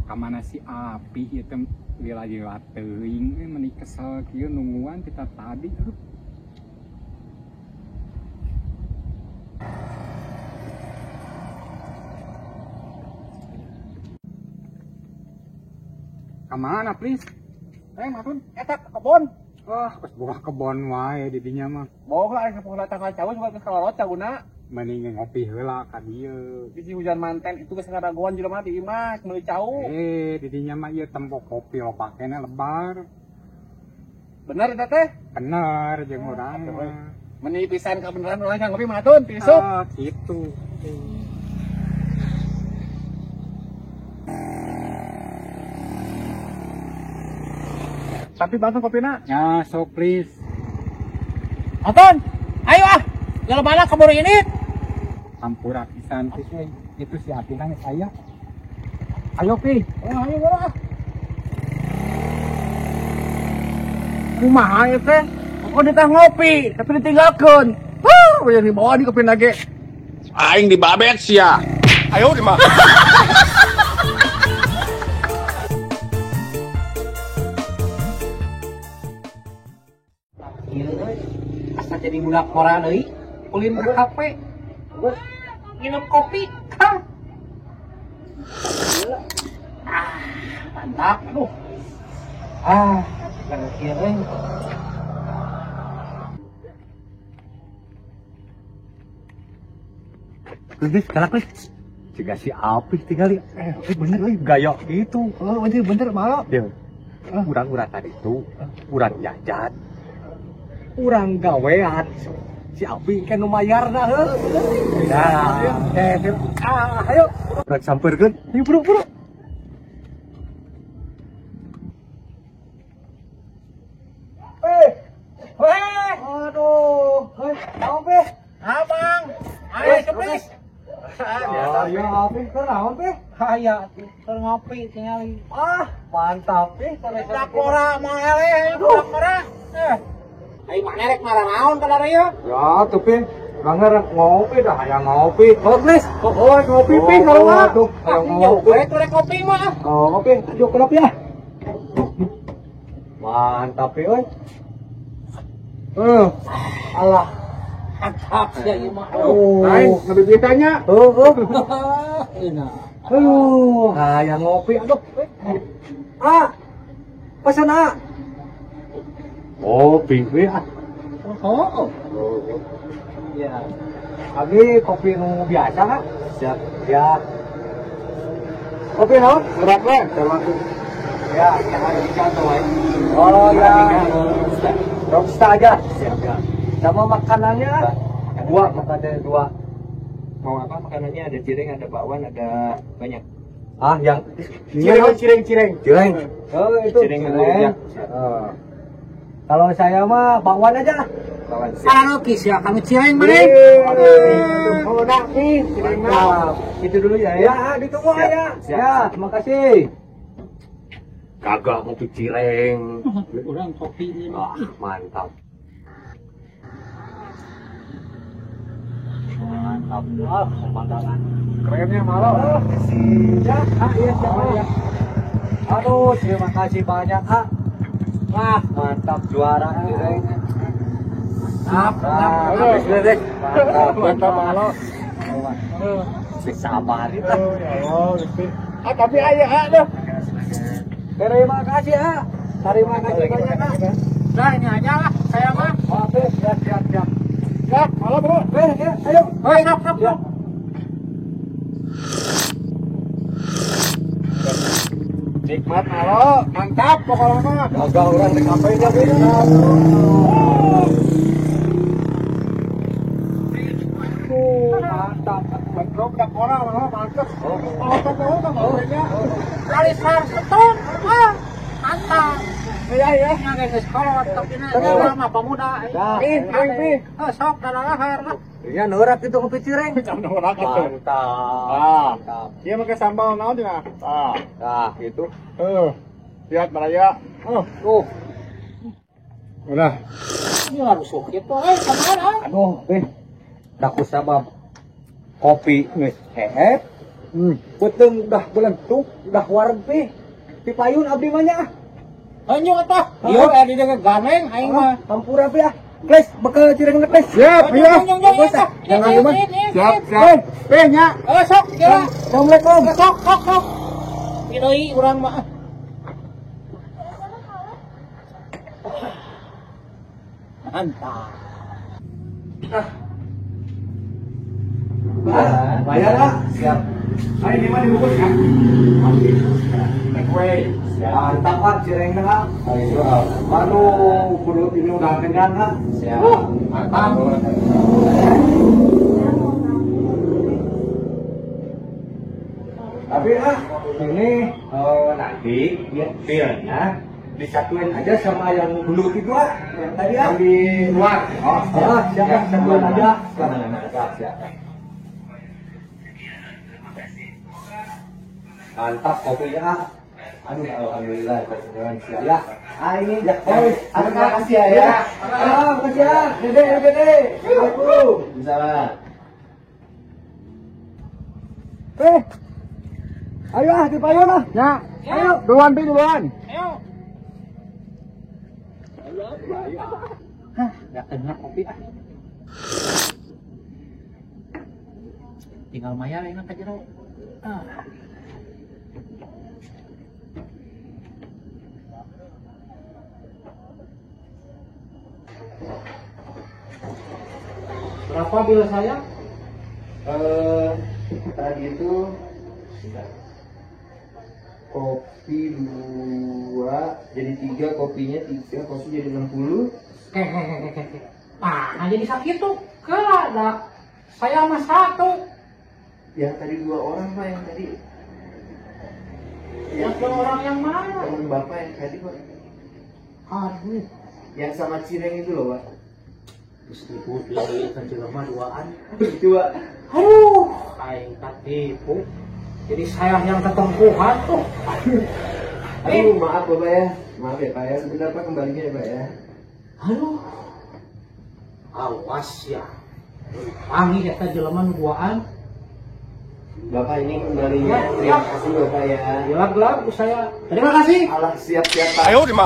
Kamana si Api ieu teh lila-lila teuing euy, meni kesel kieu nungguan kita tadi. Aduh. Kamana, please? Matun, eta ke kebon. Wah, geus boga kebon wae di dinya mah. Boga aing ka tanggal cau juga geus kalorot caguna. Mending ngopi heula ka dieu. Bisi hujan manten itu geus ngadagoan jelema di imah meuli cau. Di dinya mah ieu tempo kopi lo pakena lebar. Bener eta teh? Bener jeung urang. Meni pisan kabeneran urang ngopi matun tisuk. Ah, kitu. Tapi bantu kopina. Ya, sok please. Anton, ayo ah. Jalan mana keburu ini? Ampura pisan please. Itu si Api nangis saya. Ayo pi. Oh, ayo bro ah. Kumaha ieu teh? Kok ditah ngopi, tapi ditinggalkeun. Huh, yang dibawa di kopi lagi. Aing dibabet sia. Ayo di mah. Asa jadi budak koran euy, ulin ke kafe. Minum kopi. Ah, mantap. Aduh. Ah, lagi euy. Please, galak please. Jika si Api tinggal bener euy gaya gitu. Oh, bener malah. Dia. Urang-urang tadi itu, urang jajan. Urang gawean. Si Api kan nu mayarna heuh. Nah, ayo. Urang sampeurkeun. Ayo bro, bro. Weh. Aduh, naon pe? Abang. Ayo please. Ayo Api, keur naon pe? Aya, keur ngopi tingali. Ah, mantap ih. Budak pora mah eleh, budak pora. Ayo mana rek marah naon ka dareu? Ya tuh pi, urang rek ngopi dah hayang ngopi. Oh please. Oh, ngopi pi kalau mah. Tuh, hayang ngopi. Tuh rek ngopi mah. Oh, ngopi. Ayo kenapa ya? Mantap pi euy. Alah. Mantap sia ieu mah. Lain lebih ditanya. Heuh. Enak. Aduh, hayang ngopi aduh. Ah. Pesan ah. Kopi we ah. Oh. Ya. Abi kopi nu biasa kan? Siap. Ya. Kopi naon? Berapa? Ya, yang ada di kantor wae. Oh ya. Robusta aja. Siap ya. Sama makanannya? Dua, makanannya dua. Mau apa makanannya? Ada cireng, ada bakwan, ada banyak. Ah, yang cireng, cireng. Cireng. Oh, itu cireng. Cireng. Oh. Kalau saya mah bakwan aja. Bakwan. Alokis ya, kami cireng mana? Oh, nak nih, cireng mah. Itu dulu ya. Ya, ditunggu ya. Ya, terima kasih. Kagak ngopi cireng. Orang kopi ini. Wah, mantap. Mantap. Wah, pemandangan. Kerennya malu. Ya, ah, iya, siapa ya? Aduh, terima kasih banyak, ah. Wah, mantap juara cireng. Mantap, mantap. Mantap, mantap malu. Sabar itu. Ya Allah, ah, tapi ayah ah dah. Terima kasih, ah. Terima kasih banyak, ah. Nah, ini aja lah, saya mah. Oke, siap, siap, siap. Ya, malu bro. Ya, ayo. Hei, ngap, ngap, ngap. Nikmat malo, mantap pokoknya mah. Gagal orang di kafe nya beda. Mantap. Bentrok dak orang mah mantap. Oh, oh, nya. Kali sar setun. Ah, mantap. Iya ya. Nya geus kolot tapi na mah pemuda. Ih, ih. Eh, sok dalahar lah. Iya, norak itu kopi cireng. Norak itu. Mantap. Mantap. Iya pakai sambal naon cenah? Ah. Nah, gitu. Lihat baraya. Oh. Tuh. Udah. Ini harus gitu, kemana? Aduh, dah ku sabab kopi geus heep, Beuteung udah belentuk, udah wareg pi. Pipayun abdi mah nya ah. Anjung atuh. Ieu aya di dieu ganeng aing mah. Hampura pi ah. Kles, bekal cirengna kles. Siap, iya. Jangan lupa. Siap, siap. Peh nya. Eh sok, kira. Assalamualaikum. Sok, sok, sok. Deui urang mah. Mantap. Bayar lah. Siap. Ayo gimana dibungkus ya? Take away. Mantap ah cirengna ah. Ayo. Aduh, perut ini udah kenyang ah. Siap. Mantap. Tapi ah, ini nanti ya bilnya disatuin aja sama yang dulu itu ah, yang tadi ah. Yang di luar. Oh, siap, siap, satuin aja. Siap, siap. Mantap kopinya ah. Aduh, alhamdulillah, siap. Ya, ah ini. Ya, oh, terima kasih ya. Ya. Ah, makasih ya. Dede, dede. Assalamualaikum. Salam. Ayo ah, dipayun ah. Ya. Ayo, duluan pi duluan. Ayo. Hah, enggak enak kopi ah. Tinggal mayar enak aja lo. Ah. Berapa bil saya? Tadi itu kopi 2 jadi 3, kopinya 3, kopi jadi 60. Ah, jadi sakit tuh. Kela, saya mah 1. Ya tadi 2 orang Pak yang tadi. Yang 2 orang yang mana? Temen Bapak yang tadi Pak. Aduh. Yang sama cireng itu loh Pak. Terus tipu lagi kan jelema 2an. 2. Aduh, aing katipu. Jadi saya yang ketempuhan tuh. Aduh, maaf Bapak ya. Maaf ya Pak ya. Sebentar Pak kembalinya ya Pak ya. Aduh. Awas ya. Panggil eta jelema nu 2an. Bapak ini kembalinya. Terima kasih Bapak ya. Gelap-gelap saya. Terima kasih. Alah, siap-siap Pak. Ayo, Dima.